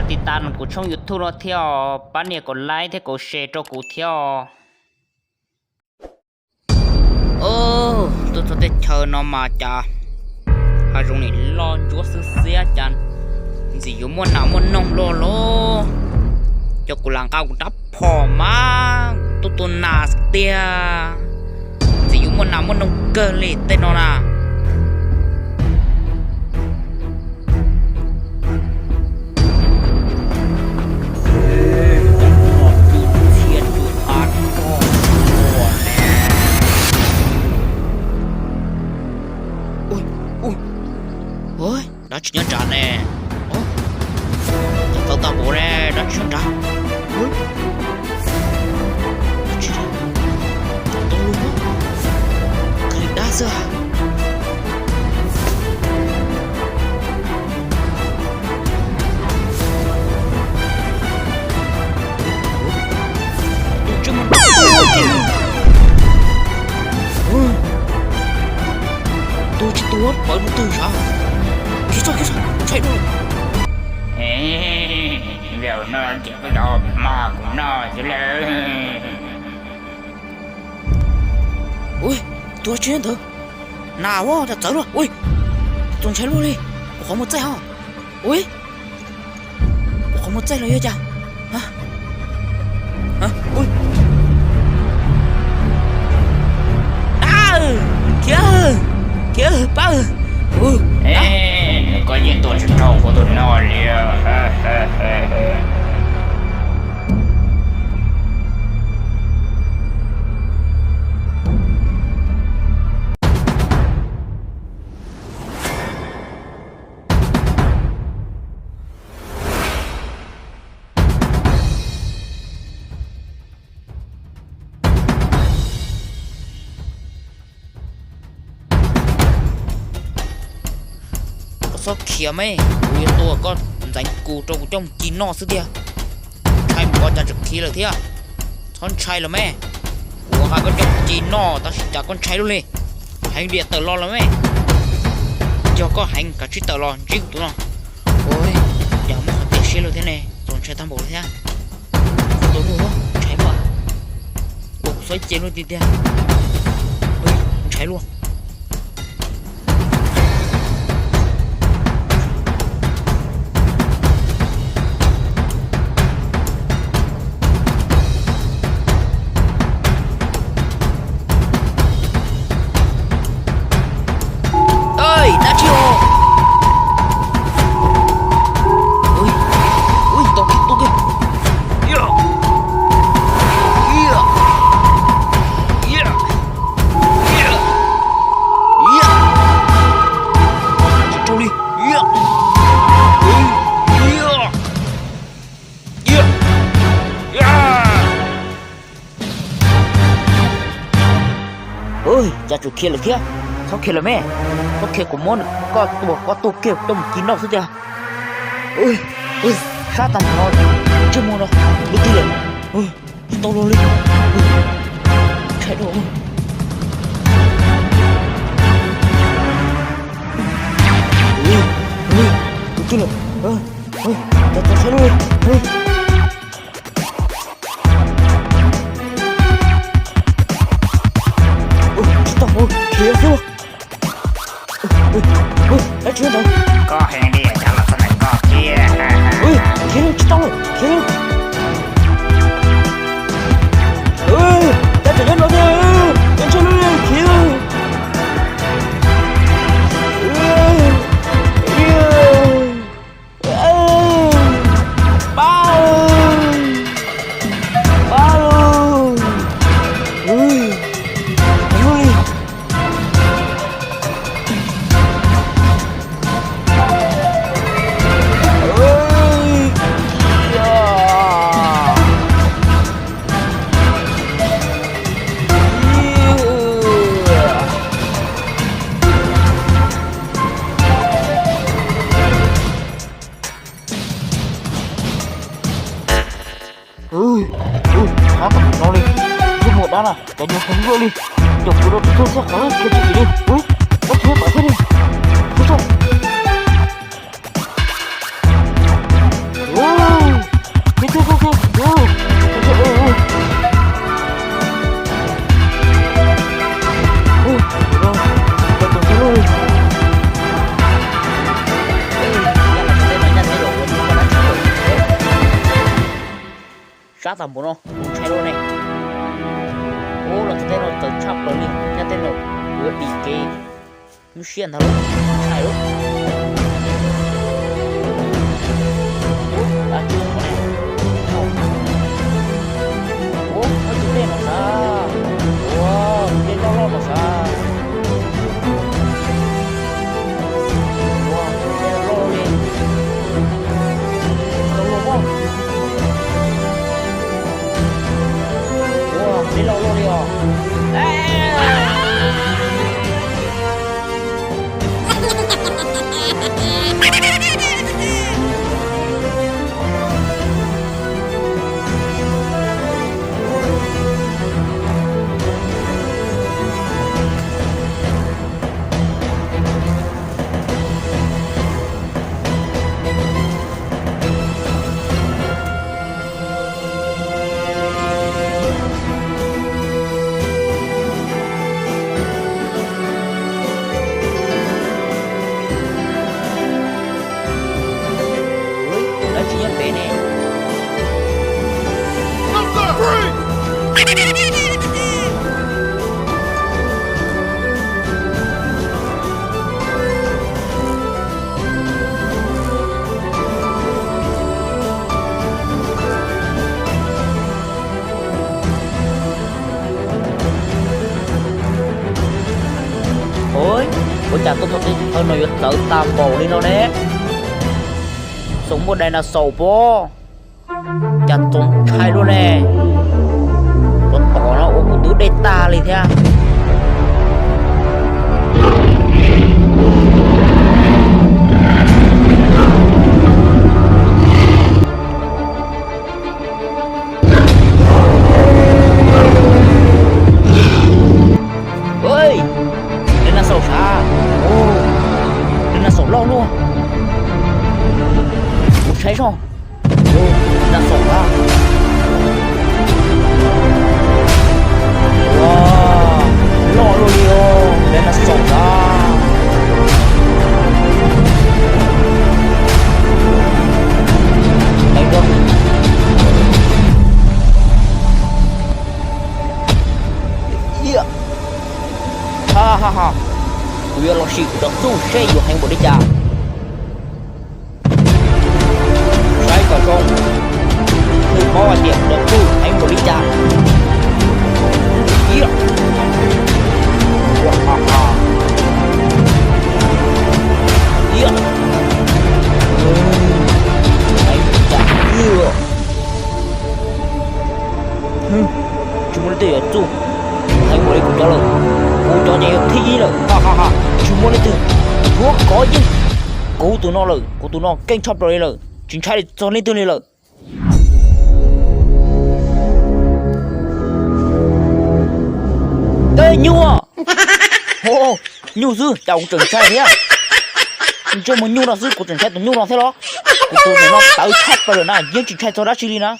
tiv tas kuv tshooj YouTube no thiab os, pab nias kom like thiab kom share rau kuv thiab os. Tuaj txog teb chaws no mas cas hav zoov nim loj ntsuab xwb xiab, cas ntxim yuav muaj nas muaj noog luaj lauj. Cov kuv lam nqa kuv rab phom mas tuaj tua nas xwb tiag. Ntxim yuav muaj nas muaj noog kawg li tej no na. Dab tsi nyob nrad ne? Txawv tag npaum ne, dab tsi nyob nrad? Dab tsi? Tau lus, kawg li dab xwb. Tus tsis mus, tus tsis tua pawv tus twg sav? Khiav tso, khiav tso, ntshai dua. Zaum no ces koj yuav mog kuv noj xwb lauj. Ui, tus tsis ntawd, nas ua cas txawv luaj. Ui, txaus ntshai luaj li. Kuv qhov muag txaij ho. Ui, kuv qhov muag txaij los yog cas? Khiav, khiav pab. Koj yeej tua tsis raug kuv tus no li. Koj txhob khiav me, kuv yuav tua koj ntxeev kuv rau kuv coj mus ci noj xwb tiag. Ntshai mus ko cas tseem khiav lawm thiab. Txhob ntshai lawm me. Kuv hais koj coj mus ci noj tab sis cas koj ntshai luaj li. Heev diam tawm los lawm me. Yog koj heev kav tsij tawm los ntsib kuv tus no. Ua cas muaj qhov tiag siab luaj thiab ne, txaus ntshai tag npaum li thiab. Tus no ntshai mas, ua kuv xob ce luaj tiag tiag. Ntshai luaj. Dab tsi os? Ui, tus kiag, tus kiag. Tsis raug li. Cas tseem khiav lawm thiab. Txhob khiav lawm me. Txhob khiav, kuv muab koj tua, koj tua kiag coj mus ci noj xwb tiag. Sab tag no, ntsej muag no, lub twg lawm? Tsis tau luag li. Ntshai dua. Tus twg lawm? Txhob ntshai luaj. Tsis tau, khiav xwb. Dab tsi ntawd? Koj heev li cas los txog ntawm koj thiab. Khiav, tsis tau, khiav. Dab tsi nyob no thiab, dab tsi nyob no, khiav. Pab, pab lauj. Ub, ub, qab tau no li, ntsej muag dab na, cas nyuag heev luaj li, caum kuv rau txhua txhia qhov kiag tsis dim li. Ub, dab tsi nyob tom thiab li. Ub, Kab tas npaum no ntshai luaj ne. Ub, los txog tej no txawv tshaj plaws li, nyob tej no yuav dim kev lub siab ntag lauj, ntshai lauj. Ub, dab tsi no ne? Ub, muaj ib tug dej no sav. Ua, dej loj loj no sav. Ua, dej loj li. Tau luag pob. Ua, dej loj loj li os. Dab tsi nyob pem ne? Ua cas tuaj txog tej chaw no yuav txawv tag npaum li no ne? Xyov muaj dinosaur pob. Cas txaus ntshai luaj ne. Ua tom no ua kuv twb dej tag li thiab. Dinosaur sav. Dinosaur loj luaj. Kuv saib zog. Dinosaur sav. Ua, loj luaj li os, dinosaur sav. Ha ha ha, kuv yuav los sim kuv cov txuj seb yuav heev npaum li cas. Saib kom zoo, nws paub hais tias kuv cov txuj heev npaum li cas. Tsis muaj leej twg yuav txuj heev npaum li kuv cov lawm. Kuv cov ces yog thib ib lawm, ha ha ha. Tsis muaj leej twg yuav kov yeej kuv tus no lawm. Kuv tus no keej tshaj plaws li lawm, tsis ntshai txog leej twg li lawm. Tej nyuj, nyuj xwb cas kuv tseem ntshai thiab. Ntsej muag nyuj no xwb kuv tseem ntshai tus nyuj no thiab los? Kuv tus no tawv tshaj plaws lawm na, yeej tsis ntshai txog dab tsi li na.